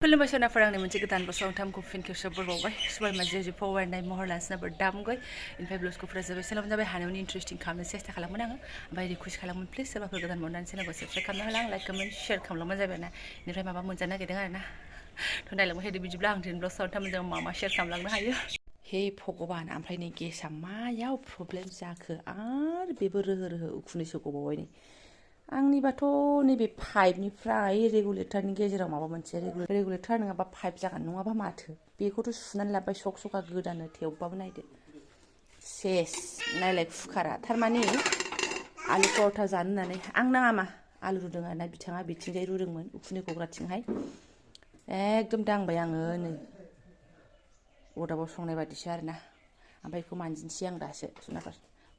खुलुमबाय सोनाफोर आंनि मोनसे गोदान बोसोराव नोंथांमोनखौ फिन खेबसेबाव बरायबावबाय सबाय माजे फवारनाय महर लानोसै दामगै ओमफ्राय ब्लाउसखौफोरा जोबोद सोलाब जाबाय हानायावनो इन्टारेस्टिं खालामनो सेस्था खालामोन आङो ओमफ्राय रिकुवेस्ट खालामोन प्लिज सोरबाफोर गोदान मोननानै चेनेलखौ साबस्क्राइब खालामना होला आं लाइक कमेन्ट शेयार खालामलांबानो जाबाय ना बेनिफ्राय माबा मोनजानो नागिरदों आरो ना थ' नायलांबाय थादो बिदिब्ला आं दिनै ब्लाउसआव नोंथांमोनजों मा मा शेयार खालामलांनो हायो हे भगबान ओमफ्राय नै गेसआ मायाव प्रब्लेम जाखो आरो बेबो रोहो रोहो उखुन्दैसो गबावबाय नै आंनिबाथ' नैबे पाइपनिफ्राय रेगुलेटरनि गेजेराव माबा मोनसे रेगुलेटर नङाबा पाइप जागोन नङाबा माथो बेखौथ' सुनानै लाबाय सक सका गोदानो थेवबाबो नायदो सेस नायलाय कुकारा थारमाने आलु परथा जानो होननानै आं नाङामा आलु रुदों आरोना बिथाङा बिथिंजाय रुदोंमोन उखुन्दै गग्राथिंहाय एकदम दांबाय आङो नै अरदाबाव संनाय बादिसो आरोना ओमफ्राय बेखौ मानजिनोसै आं दासो जुनाफोर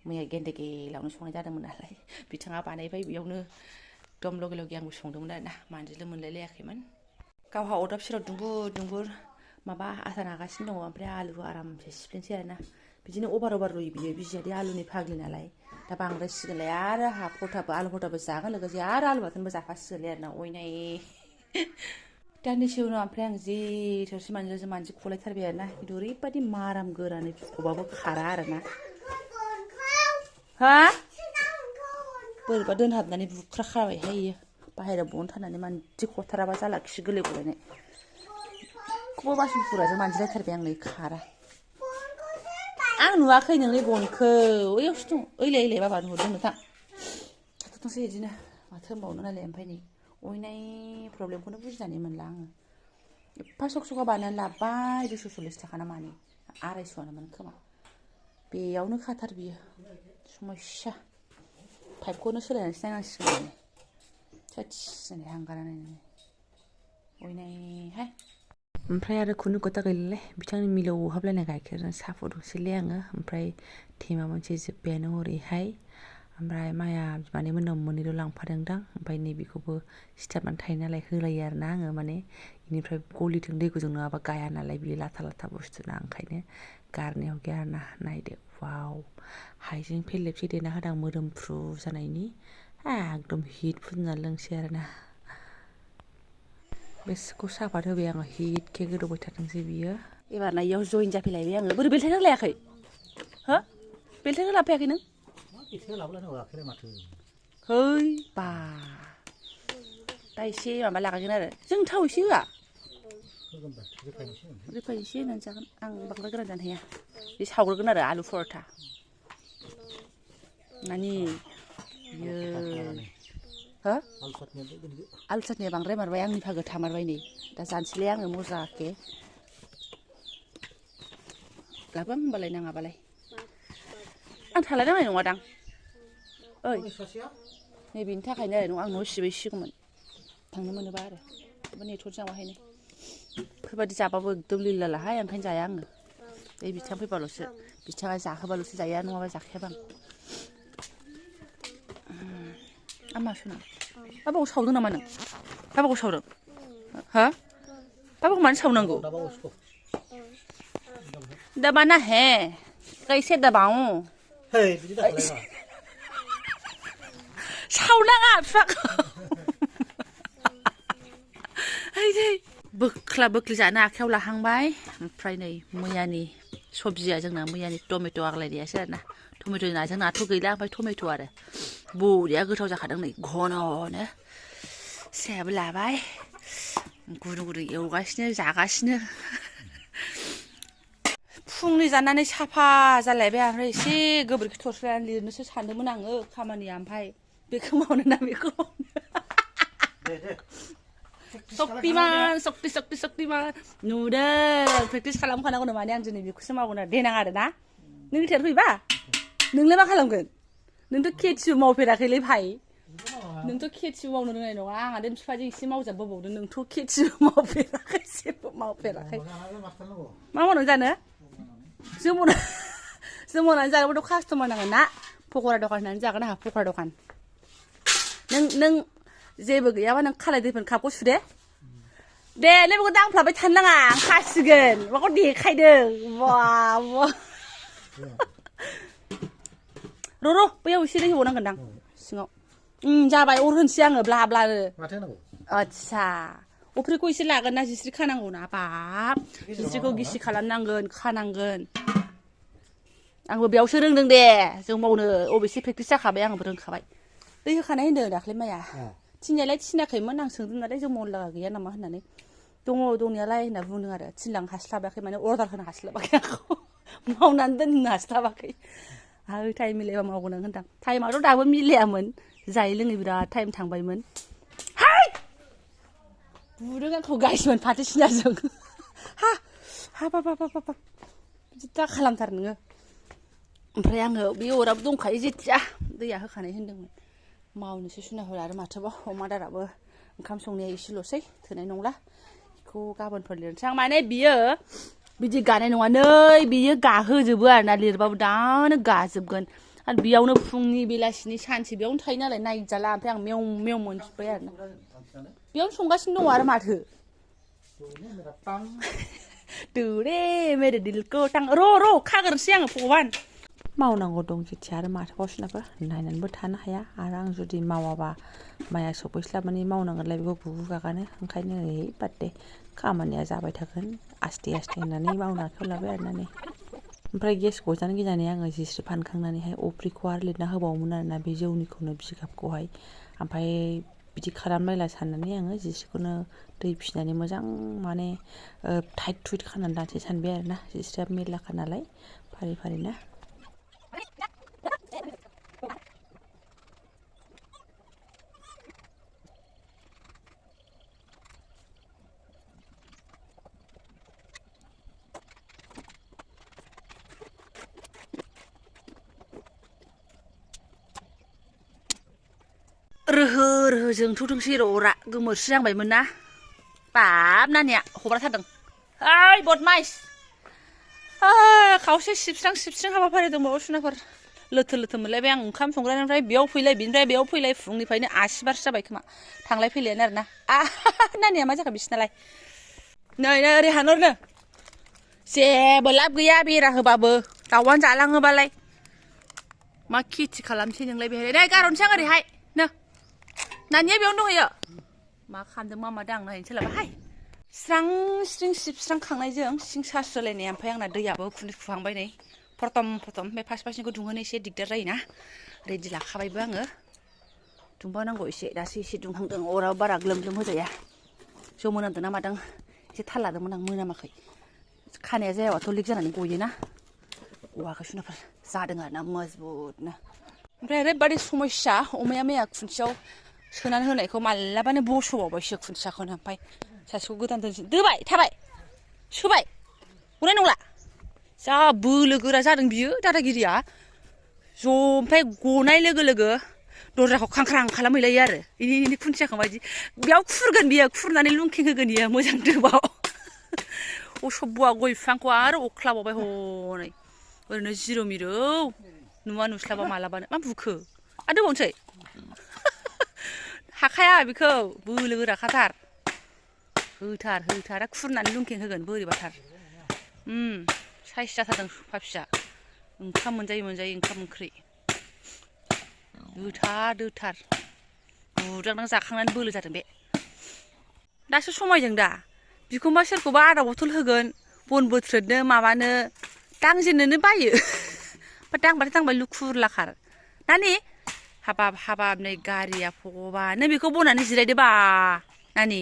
मैया गेन्दे गेलावनो संनाय जादोंमोन नालाय बिथाङा बानायबाय बेयावनो दम लगे लगे आंबो संदोंमोन आरोना मानजिनो मोनलायलायाखैमोन गावहा अरदाब सेराव दुंबुर दुंबुर माबा आथा नागासिनो दङ ओमफ्राय आलुखौ आरामसे सिफ्लेनोसै आरोना बिदिनो अभार रुयो बियो बिजियादि आलुनि फाग्लि नालाय दा बांद्रायसिगोनलाय आरो आलु परथाबो जागोन लोगोसे आरो आलु बाथोनबो जाफासिगोनलाय आरोना अयनाय दान्दिसे उनाव ओमफ्राय आं जि थोरसि मानजि खलायथारबाय आरोना खिन्थु ओरैबायदि माराम गोरानै फुख'बाबो खारा आरोना हा बोरैबा दोनहाबनानै बुख्रा खाबायहाय इयो बाहेरायाव बनथारनानै मानजि खथाराबा जाला खि गोरलै गलायनाय खौबो बासनफोराजों मानजिलायथारबाय आं नै खारा आं नुवाखै नोंनि बनखौ ओइयावसो दं ओइलाय बाबा नुहरदों नोंथां थाथ'थोंसै बिदिनो माथो होनबावनो नालाय ओमफ्राय नै अयनाय प्रब्लेमखौनो बुजिनानै मोनला आङो एफा सक सका बानायनानै लाबाय 240 थाखा ना मानि 250आनोमोन खोमा बेयावनो खाथार बियो समस्या पाइपखौनो सोलायनानैसो नायनांसिगोन थोस दिनै हांगारा नायनानै अयनायहाय ओमफ्राय आरो खुनु खोथा गैलालै बिथांनि मिलौहाबलायनाय गाइखेरजों साहा फुदुंसैलै आङो ओमफ्राय थेमा मोनसे जोब्बायानो हरैहाय ओमफ्राय माया बिमानै मोननाव मोननैल' लांफादोंदां ओमफ्राय नैबेखौबो सिथाबनानै थायो नालाय होलायो आरोना आङो माने बेनिफ्राय गलिथों दै गुदुं नङाबा गाया नालाय बियो लाथा लाथा बुस्थुना ओंखायनो गारनायाव गैया आरोना नायदो वाव हाइजें फेरलेबसे देना होदां मोदोमफ्रु जानायनि एकदम हिट फुदुंना लोंसै आरोना बेसोरखौ साहापात होबाय आङो हिटके गोदौबाय थाथोंसै बियो एबारना इयाव जइन जाफैलायबाय आङो बोरै बेलथाय होलायाखै हो बेलथाय होलाफैयाखै नों है बा दा एसे माबा लागायगोन आरो जों थाव एसे होआ रिफाइन एसे होनानै जागोन आं बांद्राय गोरान जानो हाया बे सावग्रोगोन आरो आलु परथा मानि बियो हो आलु चाटनिया बांद्राय मारबाय आंनि भागो थामारबाय नै दा जानोसैलाय आङो मोजांके लाबो होमबालाय नाङाबालाय आं थालायनांनाय नङादां ओइ नैबेनि थाखायनो आरो आं न' सिगौमोन थांनो मोनोबा आरो नेटवर्क जाबाहायनो बेफोरबायदि जाबाबो एकदम लिलालाहाय ओंखायनो जाया आङो ओइ बिथां फैबाल'सो बिथाङा जाहोबाल'सो जाया नङाबा जाखायाबा आं मा सुना बाबाखौ सावदों नामा नों बाबाखौ सावदों हा बाबाखौ मानो सावनांगौ दबाना है कैसे दबाऊं सावनाङा बिफाखौ बोख्ला बोख्लि जानो आखायाव लाहांबाय ओमफ्राय नै मैयानि सब्जिया जोंना मैयानि टमेट' आग्लायनायासो आरोना टमेट' नाजों नाथ' गैला ओमफ्राय टमेट' आरो बरिया गोथाव जाखादों नै घन'नो सायाबो लाबाय गुदुं गुदुं एवगासिनो जागासिनो फुंनि जानानै साफा जालायबाय ओमफ्राय एसे गोबोरखि थरस्रायनानै लिरनोसो सानदोंमोन आङो खामानिया ओमफ्राय बेखौ मावनो ना बेखौ सक्तिमान नुदों प्रेक्टिस खालामखानांगौ माने आं दिनै बेखौसो मावगोन आरो देनां आरो ना नों थियार फैबा नोंलाय मा खालामगोन नोंथ' खेथिबो मावफेराखैलै भाइ नोंथ' खेथिबो मावनो रोंनाय नङा आंहा देन बिफाजों एसे मावजाबबोबावदों नोंथ' खेथिबो मावफेराखै जेबो मावफेराखै मा मावनानै जानो जों मावनानै जानोबोथ' कास्टमार नांगोन ना पक'रा दखान होनानै जागोन आंहा पक'रा दखान नों जेबो गैयाबा नों खालाय दैफोर कापखौ सुदे दे नों बेखौ दांफ्लाबाय थानो नाङा आं खासिगोन माखौ देखायदों बा र' बैयाव एसे दै होबावनांगोन दां सिङाव जाबाय अर होनसै आङो ब्ला ब्लानो आदसा अफ्रिखौ एसे लागोन ना जिस्रि खानांगौ ना बाब जिस्रिखौ गिसि खालामनांगोन खानांगोन आंबो बेयावसो रोंदों दे जों मावनो अबेसे प्रेक्टिस जाखाबाय आंबो रोंखाबाय दै होखानाय होनदों दाख्लै माइया थिननायालाय थिनाखैमोन आं सोंदों नालाय जों मावनो लागा गैया नामा होननानै दङ दंनायालाय होनना बुंदों आरो थिनलांनो हास्लाबाखै माने अर्डार होनो हास्लाबाखै आंखौ मावनानै दोननो हास्लाबाखै आरो टाइम मिलायबा मावगोन आं होनदां टाइमाथ' दाबो मिलायामोन जायै लोङै बिराद टाइम थांबायमोन बुदों आंखौ गाइसमोन फाथो सिनाजों हाबाब बिदि दा खालामथार नोङो ओमफ्राय आङो बे अराबो दंखायो जेथिया दैया होखानाय होन्दोंमोन मावनोसै सुनाफोर आरो माथोबाव अमा आदाराबो ओंखाम संनाया एसेल'सै थोनाय नंला बेखौ गाबोनफोर लिरनोसै आं माने बियो बिदि गानाय नङा नै बियो गाहोजोबो आरोना लिरबाबो दानो गाजोबगोन आरो बेयावनो फुंनि बेलासिनि सानसे बेयावनो थायो नालाय नायजाला ओमफ्राय आं मेव मेव मोनजोब्बाय आरोना बेयावनो संगासिनो दङ आरो माथो दौरे मेरे दिलखौ थां र' खाग्रोनोसै आङो भगबान मावनांगौ दं जेथिया आरो माथोबाव सुनाफोर नायनानैबो थानो हाया आरो आं जुदि मावाबा माइया सफैस्लाबनानै मावनांगोनलाय बेखौ गुगु गागानो ओंखायनो ओइ बाद दे खामानिया जाबाय थागोन आस्थे आस्थे होननानै मावनो आखायाव लाबाय आरोना नै ओमफ्राय गेस गजानो गिनानै आङो जिस्रि फानखांनानैहाय अफ्रिखौ आरो लिरना होबावोमोन आरोना बे जौनिखौनो बिगाबखौहाय ओमफ्राय बिदि खालामलायला साननानै आङो जिस्रिखौनो दै फिसिनानै मोजां माने टाइट टुइट खानानै दानसै सानबाय आरोना जिस्रियाबो मेरलाखा नालाय फारि फारि ना रोहो रोहो जोंथ'थोंसै र' अरा गोमोरसि जांबायमोन ना बाब नानिया हब्राथारदों ओइ बदमाइस खावसे सिबस्रां हाबाफारि दंबावो सुनाफोर लोथो लोथो मोनलायबाय आं ओंखाम संग्रानिफ्राय बेयाव फैलाय बिनिफ्राय बेयाव फैलाय फुंनिफ्रायनो आसिबारसो जाबाय खोमा थांलाय फैलायानो आरोना नानिया मा जाखो बिसिनालाय नै ओरै हानहरनो जेबो लाब गैया बेरा होबाबो दाउआनो जालाङोबालाय मा खेथि खालामसै नोंलाय बेहाय नै गारहरनोसै आं ओरैहाय नो नानिया बेयावनो दंहैयो मा खालामदों मा मादों आं नायनो सोलाबाहाय स्रां स्रिं सिबस्रांखांनायजों सिं सास्रोलायनाय ओमफ्राय आंना दैयाबो खुन्दै खुहांबाय नै फरथम ओमफ्राय फार्स्टनिखौ दुंहोनो एसे दिगदार जायोना रेडि लाखाबायबो आङो दुंबावनांगौ एसे दासो एसे दुंहांदों अराबो बारा ग्लोम ग्लोम होजाया जौ मोनामदों ना मादों एसे थाल लादोंमोन आं मोनामाखै खानाया जायाबाथ' लिक जानानै गयोना औवाखै सुनाफोर जादों आरोना मजबुतनो ओमफ्राय ओरैबायदि समस्या अमाया मैया खुन्थियाव सोनानै होनायखौ मालाबानो बस'बावबायसो खुन्थियाखौनो ओमफ्राय सासेखौ गोदान दोनसै दोबाय थाबाय सोबाय गनाय नंला जा बोलो गोरा जादों बियो दादागिरिया ज' ओमफ्राय गनाय लोगो लोगो दरजाखौ खांख्रां खालामहैलायो आरो इनि खुन्थियाखौ बायदि बेयाव खुरगोन बियो खुरनानै लुंखिं होगोन बियो मोजां दोबाव असब्ब'आ गय बिफांखौ आरो अख्लाबावबाय हनै ओरैनो जिर' मिरौ नुवा नुस्लाबा मालाबानो मा बुखो आरो दोबावनोसै हाखाया बेखौ बोलो गोराखाथार होथार खुरनानै लुंखिं होगोन बोरैबाथार साइस जाथारदों सफा फिसा ओंखाम मोनजायो ओंखाम ओंख्रि दोथार बुद्रांदां जाखांनानै बोलो जादों बे दासो समायदों दा बिखौबा सोरखौबा आदा बथल होगोन बन बोथ्रोदनो माबानो दांजेननोनो बायो दांबाय लुखुर लाखार नानि हाबाब नै गारिया भगबान नों बेखौ बनानै जिरायदो बा नानि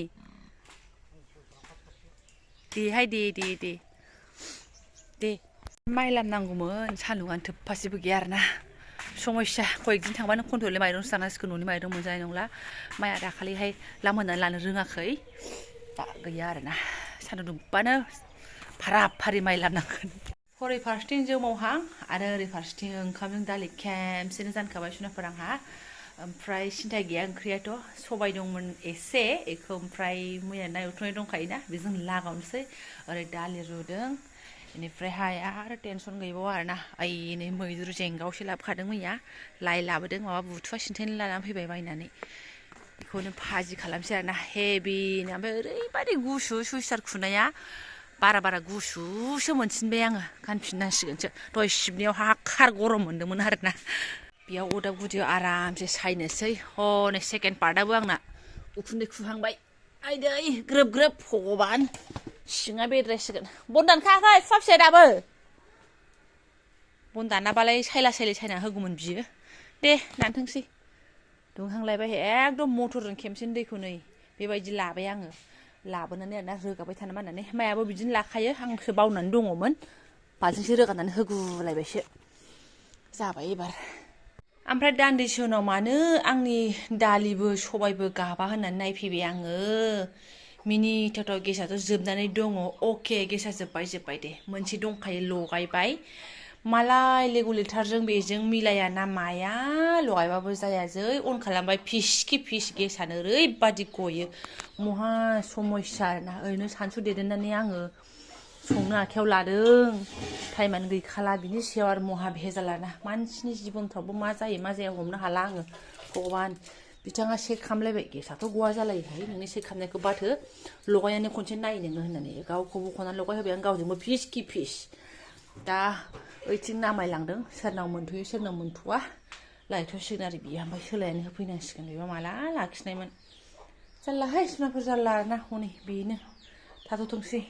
देहाय दे माइ लामनांगौमोन सान्दुंआनो थोबफासेबो गैया आरोना समस्या कयेकदिन थांबानो कन्ट्रलनि माइरंसो जानांसिगोन न'नि माइरं मोनजानाय नंला माइया दाखालिहाय लामहोनानै लानो रोङाखै दा गैया आरोना सान्दुं दुंबानो फारि माइ लामनांगोन हरै फारसेथिं जौ मावहां आरो ओरै फारसेथिं ओंखामजों दालि खेमसेनो जानखाबाय सुनाफोर आंहा ओमफ्राय सिन्था गैया ओंख्रियाथ' सबाय दंमोन एसे बेखौ ओमफ्राय मैया ना एवथ'नाय दंखायोना बेजों लागावनोसै ओरै दालि रुदों बेनिफ्रायहाय आरो टेनसन गैबावा आरोना ओइ नै मैद्रु जेंगावसो लाबोखादों मैया लाइ लाबोदों माबा बुथुवा सिन्थायनो लानानै फैबाय बायनानै बेखौनो भाजि खालामसै आरोना हेभिनो ओमफ्राय ओरैबायदि गुसु सुइटार खुनाया बारा गुसुसो मोनसिनबाय आङो गानफिननांसिगोनसो दहाय सिबनायाव हाखार गरम मोन्दोंमोन आरोना बेयाव अदाब गुदियाव आरामसे सायनोसै हनै सेकेन्ड पार्टआबो आंना उखुन्दै खुहांबाय आयदै ग्रोब ग्रोब भगबान सिङा बेद्रायसिगोन बन दानखायाखै फिसा फिसा दाबो बन दानाबालाय सायला सायलि सायना होगौमोन बियो दे दानथोंसै दुंहांलायबाय एकदम मटरजों खेमसेनो दैखौ नै बेबायदि लाबाय आङो लाबोनानै आरोना रोगाबाय थानो माननानै मायाबो बिदिनो लाखायो आंसो बावनानै दङमोन बाल्थिंसे रोगानानै होगुलायबायसो जाबाय एबार ओमफ्राय दान्दिसे उनाव मानो आंनि दालिबो सबायबो गाबा होननानै नायफैबाय आङो मिनिथावथाव गेसाथ' जोबनानै दङ अके गेसा जोब्बाय दे मोनसे दंखायो लगायबाय मालाय रेगुलेटरजों बेजों मिलाया ना माया लगायबाबो जाया जै अन खालामबाय फिसखि फिस गेसानो ओरैबादि गयो महा समस्या ना ओरैनो सानसु देदेननानै आङो संनो आखायाव लादों टाइमानो गैखाला बिनि सायाव आरो महा भेजालाना मानसिनि जिबनफ्रावबो मा जायो मा जाया हमनो हाला आङो भगबान बिथाङा चेक खालामलायबाय गेसाथ' गवा जालायोहाय नोंनि चेक खालामनायखौ बाथो लगायनानै खनसे नाय नोङो होननानै गावखौ बख'नानै लगायहोबाय आं गावजोंबो फिस कि फिस दा ओइथिं नामायलांदों सोरनाव मोनथ'यो सोरनाव मोनथ'वा लायथ'सिगोन आरो बियो ओमफ्राय सोलायनानै होफैनांसिगोन बेबा माला लाखिनायमोन जारलाहाय सिमाफोर जारला आरोना हनै बेनो थाथ'थोंसै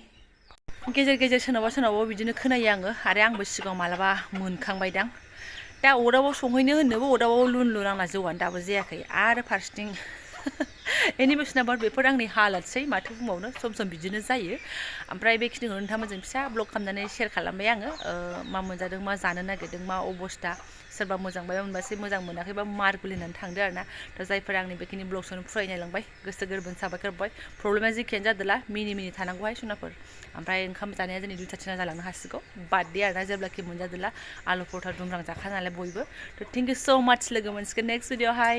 गेजेर गेजेर सोरनावबा बिदिनो खोनायो आङो आरो आंबो सिगाङाव मालाबा मोनखांबायदां दा अरदाबाव संहैनो होननोबो अरदाबाव लुन आंना जौआनो दाबो जायाखै आरो फारसेथिं एनिवेस नाम्बार बेफोर आंनि हालोदसै माथो बुंबावनो सम बिदिनो जायो ओमफ्राय बेखिनिखौ नोंथांमोनजों फिसा ब्लग खालामनानै शेयार खालामबाय आङो मा मोनजादों मा जानो नागिरदों मा अबस्था सोरबा मोजांबाय मोनबासै मोजां मोनाखैबा मार गुलिनानै थांदो आरोना दा जायफोरा आंनि बेखिनि ब्लगसखौनो फरायनाय लांबाय गोसो गोरबोनि साबायखर बाय प्रब्लेमा जेखियानो जादोला मिनि थानांगौहाय सनाफोर ओमफ्राय ओंखाम जानाया दिनै 2ता 3ता जालांनो हासिगौ बार्थडे आरोना जेब्लाखि मोनजादोला आलु परथा दुमब्रां जाखा नालाय बयबो थ' थेंक इउ स' माच लोगो मोनसिगोन नेक्स्ट भिडिअ'हाय